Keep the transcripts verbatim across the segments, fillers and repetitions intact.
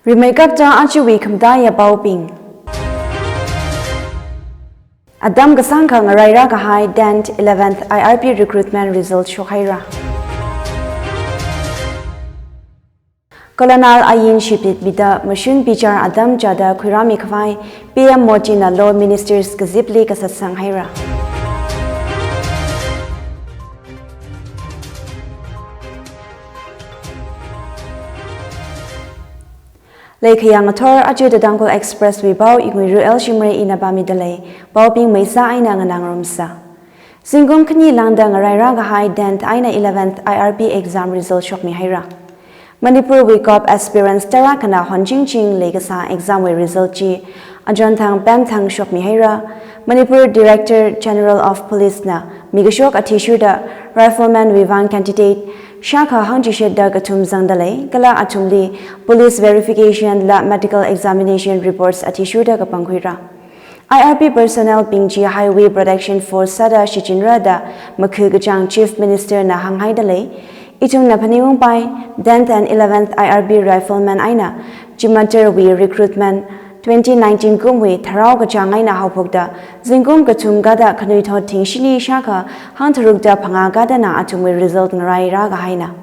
Rimeikapta ajawui khamataiya paobing. Atam kasāngkha ngarairā kahai tenth eleventh I R B recruitment result shokhaira. Colonel ain shibitmida mashun bichar atam chāda khuirāmi khavai P M Modi na Law Ministers kazipli kasatsang haira. Leikhayang athor aja The Tangkhul Express wui pao Inguiru L Shimray ina pāmida lei, paobing maisa eina nganā ngarumsa. Zingkum khani lāngda ngarairā kahai tenth eina eleventh I R B exam result shokmi haira. Manipur wui COP aspirants tarākhana honchingching leikasā exam wui result chi achonthang pemthang shokmi haira. Manipur Director General of Police na mikashok athishurda rifleman wui vang candidate shākha hangchishatda kathum zangda lei, kala athumli police verification la medical examination reports athishurda kapangkhuira. I R B personnel bing chi Highway Protection Force sāda shichinra da makhu kachāng Chief Minister na hānghaida lei. Ithumna phaningungpai, tenth and eleventh I R B rifleman eina chimater wui recruitment twenty nineteen kumwui tharao kachāng eina haophokda zingkum kathum kada khanuithot thingshini shākha hangtharukda phangā kadana athumwui result ngarairā kahaina.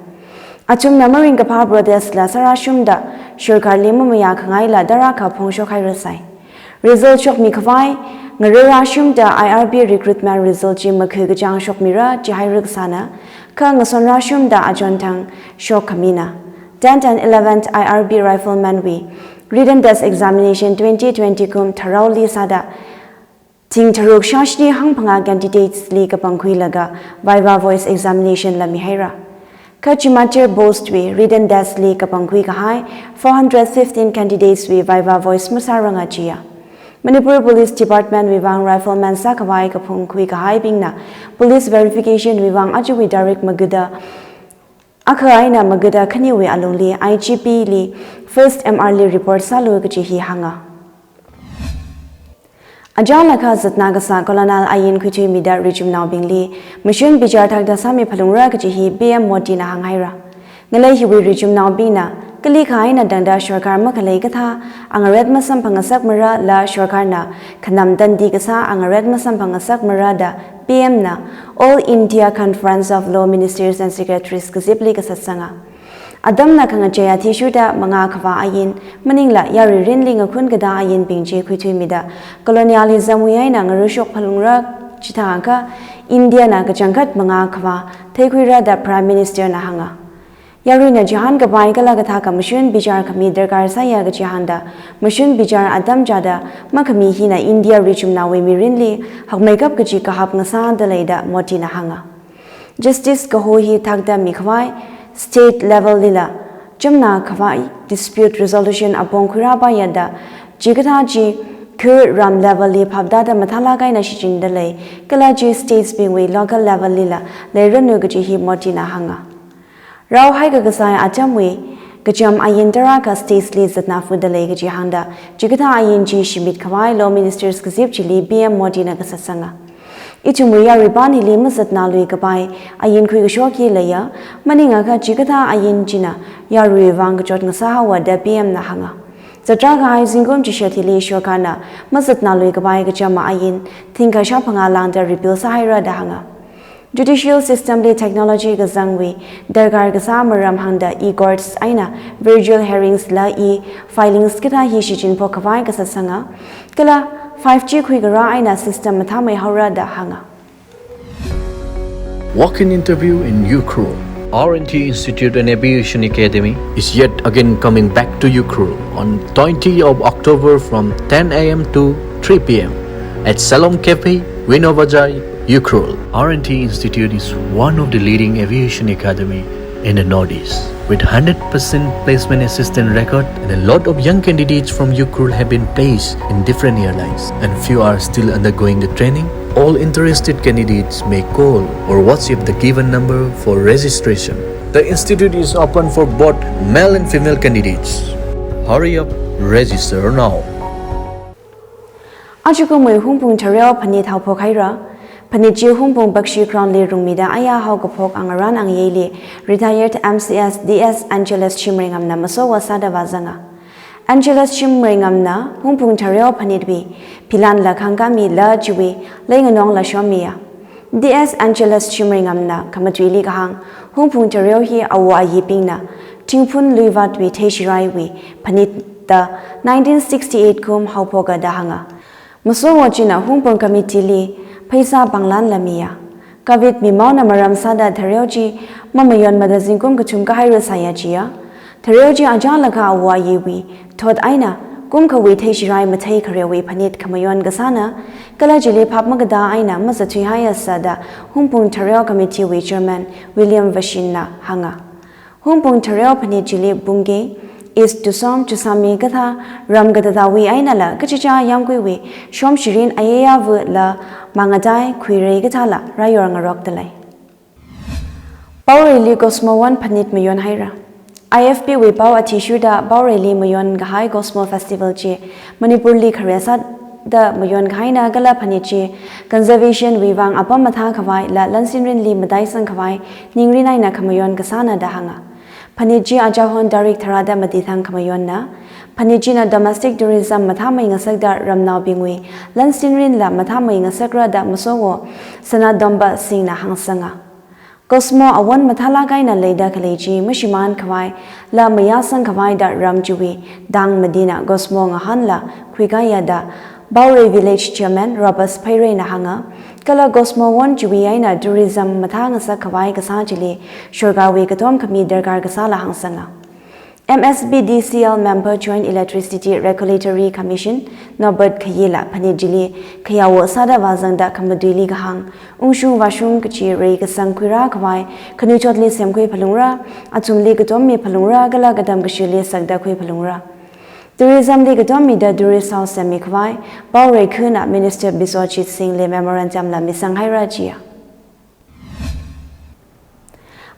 Athumna maringkaphā protest la sārāshungda sorkarli mamayā khangaila tarākha phongshok hairasai. Result shokmi khavai ngararāshungda I R B recruitment result chi makhu kachāng shokmira jihaira kasāna, kha ngasonrāshungda achonthang shok khamina. Tenth and eleventh I R B rifleman wui written test examination twenty twenty kum tharaoli sāda thing tharuk shāshini hangphangā candidates li kapangkhuilaga viva voce examination la mihaira. Kha chimater post wui written test li kapangkhui kahai four hundred fifteen candidates wui viva voce masāranga jiya. Manipur Police Department wui vang rifleman sākhavai kaphungkhui kahaibingna police verification wui vang ajawui tarik magada akha eina magada khaniwui alungli I G P li first M R li report sālu kaji hi hānga. Achālakha zatna kasā Colonel ain khuithuimida richumnaobingli mashun bichar thakda sāmi phalungra kaji hi P M Modi na hānghaira. Ngalei hiwui richumnaobingna kalikha eina tangda sorkar makhalei kathā angaret masamphangngasakmara la sorkarna khanam tandi kasā angaret masamphangngasakmara da P M na All India Conference of Law Ministers and Secretaries kazipli kasatsanga. Atamna khangachei athishurda mangā khavā ain, maningla yarui rinli ngakhun katā ainbing chi khuithuimida colonialism wui eina ngarushok phalungra chithākha India na kachangkhat mangā khavā theikhuira da Prime Minister na hānga. Yaruina chihān kapai kala kathākha mashun bichar khami darkar sāya kaji hāngda, mashun bichar atam chāda makhami hina India richumnaowui mirinli hakmeikap kaji kahap ngasāda lei da Modi na hānga. Justice kaho hi thakda mikhavai state level lila chumna khavai dispute resolution apong khuirāpaiya da, chikathā chi khur ram level li phaptāda mathālāk eina shichinda lei, kala chi states bingwui local level lila leiranu kaji hi Modi na hānga. Rao haikakasai atamwui kacham ain tarākha states li zatna fuda lei kaji hāngda, chikathā ain chi shimit khavai Law Ministers kazip chili P M Modi na kasatsanga. Ithumwui yaruipa nili mazatna lui kapai ain khuikashok hi leiya, maningakha chikathā ain china yarui vang kachot ngasā haowa da P M na hānga. Zatrā kahai zingkum chishat hili sorkarna mazatna lui kapai kacham ain thingkha shāphangā lāngda repeal sāhaira da hānga. Judicial system li technology kazangwui darkar kasā maram hāngda e-courts eina virtual hearings la e-filings kathā hi shichinphok khavai kasatsanga, kala five G khuikarā eina system mathāmei haora da hānga. Walk-in interview in Ukhrul. R and T Institute and Aviation Academy is yet again coming back to Ukhrul on twenty of October from ten A M to three P M at Salon Cafe, Wino Bazar, Ukhrul. R and T Institute is one of the leading aviation academy in the Northeast. With hundred percent placement assistance record and a lot of young candidates from Ukhrul have been placed in different airlines and few are still undergoing the training, all interested candidates may call or WhatsApp the given number for registration. The institute is open for both male and female candidates. Hurry up, register now. Ajakumwui Hungpung thareo phanit haophok haira. Phanit chi Hungpung Bakshi Ground li rungmida aya haokaphok angarān angayeili retired M C S D S Angelus Shimreingam na masowa sāda vāzanga. Angelus Shimreingamna Hungpung Thareo Phanitwui philan la khangkami la chiwui leinganong la shommiya. D S Angelus Shimreingamna khamatuili kahāng, Hungpung Thareo hi awo ayibingna Thingphun Luivatwui Theishiraiwui phanit da nineteen sixty-eight kum haophoka da hānga. Masowo china Hungpung committee li pheisā pānglan la miya. Covid mimaona maram sāda Thareo chi mamayonmada zingkum kathum kahaira sāya chiya. Thareo chi achālakha awo ayiwui thot eina kumkhawui theishirai mathei kharewui phanit khamayon kasāna, kala chili phap makatā eina mazathuihaiya sāda Hungpung Thareo Committee wui Chairman William Vashin na hānga. Hungpung Thareo phanit chili Bungei, East Tusom, Tusami kathā ram katatawui einala kachichā yāmguiwui shomshirin ayayāva la mangatai khuirei kathāla rāyor ngarokdalei. Paoreili Cosmo One phanit mayonhaira. I F P wui pao athishurda Paoreili mayonkahai Cosmo Festival chi Manipurli khare sāda mayonkahaina kala phanit chi conservation wui vang apam mathākhavai la lansinrinli mataisangkhavai ningrin eina khamayon kasāna da hānga. Phanit chi achahon tarik tharāda matithang khamayonna. Phanit china domestic tourism mathāmei ngasakda ramnaobingwui lansinrinla mathāmei ngasakra da masowo Sanadomba Singh na hāngsanga. Cosmo awon mathālāk eina leida khalei chi mashimānkhavai la mayāsangkhavai da ram chiwui tang matina Cosmo ngahānla khuikaya da Paorei Village Chairman Robert Pheirei na hānga, kala Cosmo One chiwui eina tourism mathā ngasakkhavai kasā chili sorkarwui katom khami darkar kasāla hāngsanga. M S B D C L member Joint Electricity Regulatory Commission Norbert Khayila phanit chili khayawo sāda vāzangda khamatuili kahāng, ungshung vāshung kachi rei kasang khuirākhavai khanuithotli semkhui phalungra, athumli katom mi phalungra kala katam kashili sakda khui phalungra. Tourism li katom mida tourist house semmikhavai Paorei khana Minister Biswajit Singh li memorandum la misanghaira chiya.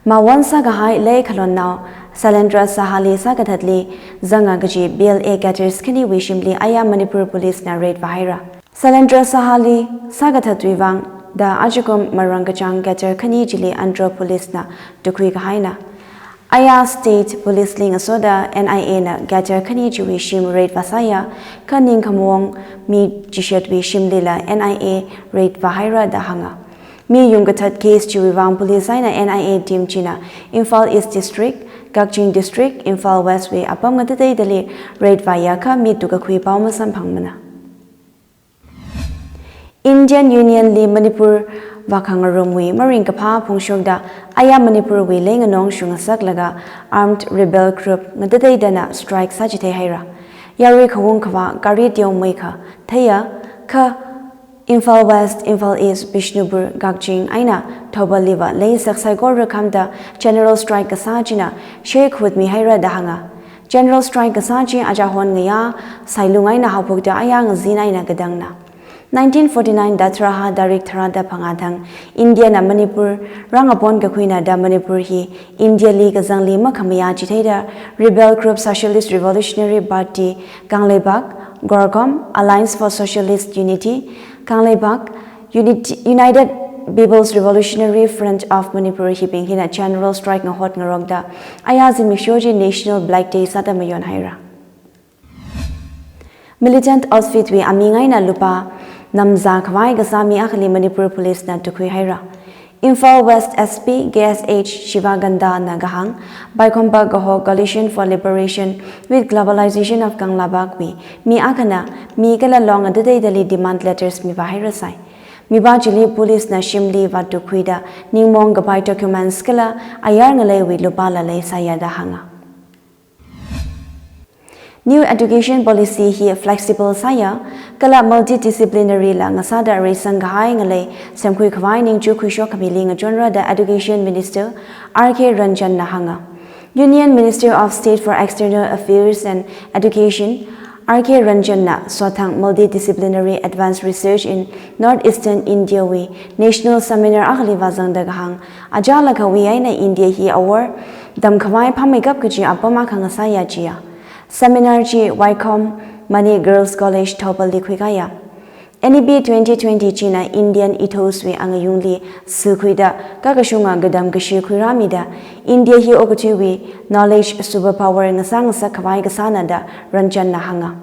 Mawon sākahai lei khalonnao Sailendra Saha li sākathatli zanga kaji B L A cadres khaniwui shimli aya Manipur Police na raid vāhaira. Sailendra Saha li sākathatwui vang da ajakum marang kachāng cadre khani chili Andhra Police na tukhui kahaina. Aya State Police li ngasoda N I A na cadre khani chiwui shim raid vāsāya, kha ningkhamaong mi chishatwui shimlila N I A raid vāhaira da hānga. Mi yungkathat case chiwui vang police eina N I A team china Imphal East District, Kakching District, Imphal West wui apam ngatateidali raid vāya kha mi tukkakhui pao masamphangmana. Indian Union li Manipur vākhangarumwui maringkaphā phongshokda aya Manipur wui leinganong shungasaklaga armed rebel group ngatateidana strike sāchithei haira. Yarui khaung khavā gari teomeikha theiya kha Imphal West, Imphal East, Bishnupur, Kakching eina Thoubal liva leisak saikora khamda general strike kasā china sheikhut mihaira da hānga. General strike kasā chi achahon ngayā sailung eina haophokda aya ngazin eina katangna. Nineteen forty-nine Dathraha tarik tharāda phangā thang India na Manipur rāngapon kakhuina da Manipur hi India li kazangli makhamayā chitheida rebel group Socialist Revolutionary Party Kangleipak, Gorkom, Alliance for Socialist Unity Kangleipak, Unity, United People's Revolutionary Front of Manipur hibing hina general strike ngahot ngarokda aya zimiksho chi National Black Day sāda mayonhaira. Militant outfit wui aming eina lupā namzākhavai kasā mi akhali Manipur Police na tukhui haira. Imphal West S P K S H Shivakanta na kahāng, Baikhompa kaho Coalition for Liberation with Globalization of Kangleipak wui mi akhana mi kala long ngatateidali demand letters mivāhairasai. Mipā chili police na shimli vātukkhuida ningmaong kapai documents kala ayar ngaleiwui lupāla leisāya da hānga. New Education Policy hi flexible sāya, kala multidisciplinary la ngasāda reisangkahai ngalei semkhuikhavai ningchu khuishok khamili ngachonra da Education Minister R K Ranjan na hānga. Union Minister of State for External Affairs and Education, R K Ranjan na sothang Multidisciplinary Advanced Research in North Eastern India wui National Seminar akhali vāzangda kahāng, achālakhawui eina India hi awor tamkhavai phāmeikap kaji apam akha ngasāya chiya. Seminar chi Vaikom Mani Girls College Thoubal li khuikaya. N E P twenty twenty china Indian ethos wui angayungli sākhuida kakashunga katam kashi khuirāmida India hi okathuiwui knowledge superpower ngasā ngasak khavai kasāna da Ranjan na hānga.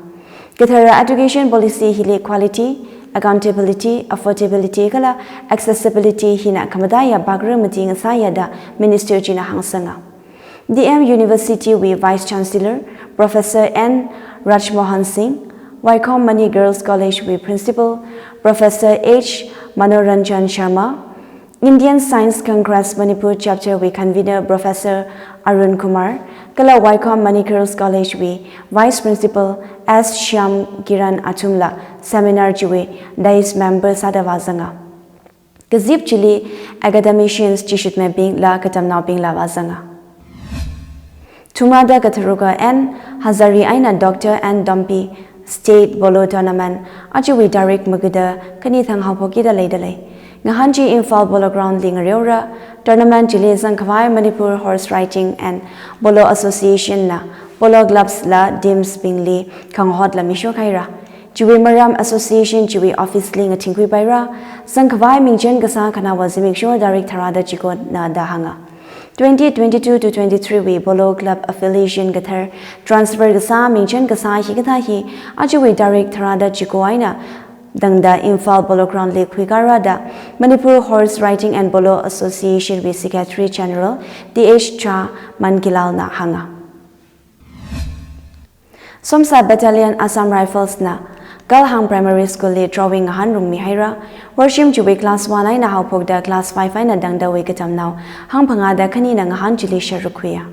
Kathara education policy hili quality, accountability, affordability kala accessibility hina khamataiya bakra mati ngasāya da Minister china hāngsanga. D M University wui Vice Chancellor Professor N Rajmohan Singh, Waikhom Mani Girls College wui Principal Professor H Manoranjan Sharma, Indian Science Congress Manipur Chapter wui Convener Professor Arun Kumar, kala Waikhom Mani Girls College wui Vice Principal S Shyam Kiran athumla seminar chiwui dais member sāda vāzanga. Kazip chili academicians, chishitmeibingla katamnaobingla vāzanga. Thumrada katharuka N Hazari eina Doctor N Dompi State Polo Tournament ajawui tarik magada khani thang haophokida leidalei. Ngahān chi Imphal Polo Ground li ngareora. Tournament chili zangkhavai Manipur Horse Riding and Polo Association na polo clubs la teams bingli khangahotla mishok haira. Chiwui maram association chiwui office li ngathingkhui paira. Zangkhavai mingchen kasā khanaowa zimiksho tarik tharāda chikona da hānga. Twenty twenty-two to twenty-three wui Polo Club affiliation kathar transfer kasā mingchen kasā hikathā hi ajawui tarik tharāda chiko eina tangda Imphal Polo Ground li khuikāra da Manipur Horse Riding and Polo Association wui Secretary General T H Shah Mankilal na hānga. Somsa Battalion Assam Rifles na Kalhang Primary School li drawing ngahānrummi haira. Worshim chiwui class one eina haophokda class five eina tangdawui katamnao hangphangāda khanina ngahān chili sharuk khuiya.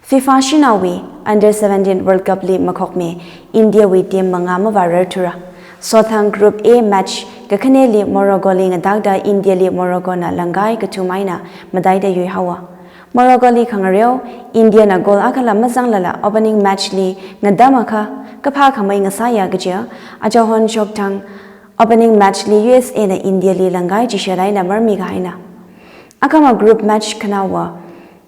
FIFA shanaowui Under seventeen World Cup li makhokmi India wui team mangā mavārar thura. Sothang Group A match kakhaneli Morocco li ngatakda India li Morocco na langkai kathum eina mataida yuihaowa. Morocco li khangareo, India na goal akhala mazanglala opening match li ngatam akha kaphā khamei ngasāya kaja, achahon shokthang opening match li U S A na India li langkai chishat eina marmi kahaina. Akhama group match khanaowa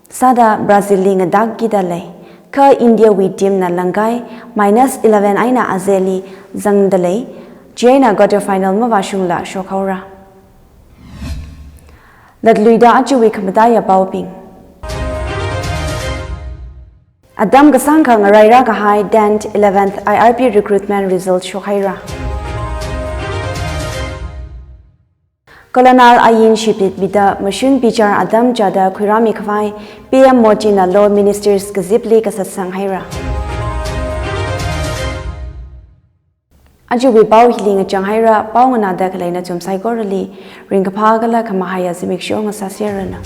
sāda Brazil li ngatak kida lei. Kha India wui team na langkai minus eleven eina azeli zangda lei. Chieina quarter final mavāshungla shokhaora. Latluida ajawui khamataiya paobing. Atam kasāngkha ngaraira kahai tenth, eleventh I R B recruitment result shokhaira. Colonel Ayin Shipit Bida mashun bichar atam chada khuirāmi khavai P M Modi na Law Ministers kazipli kasatsang haira. Ajawui pao hili ngachang haira, pao nganāda khalei nathum saikorali ringkaphā kala khamahaiya zimiksho ngasāserranu.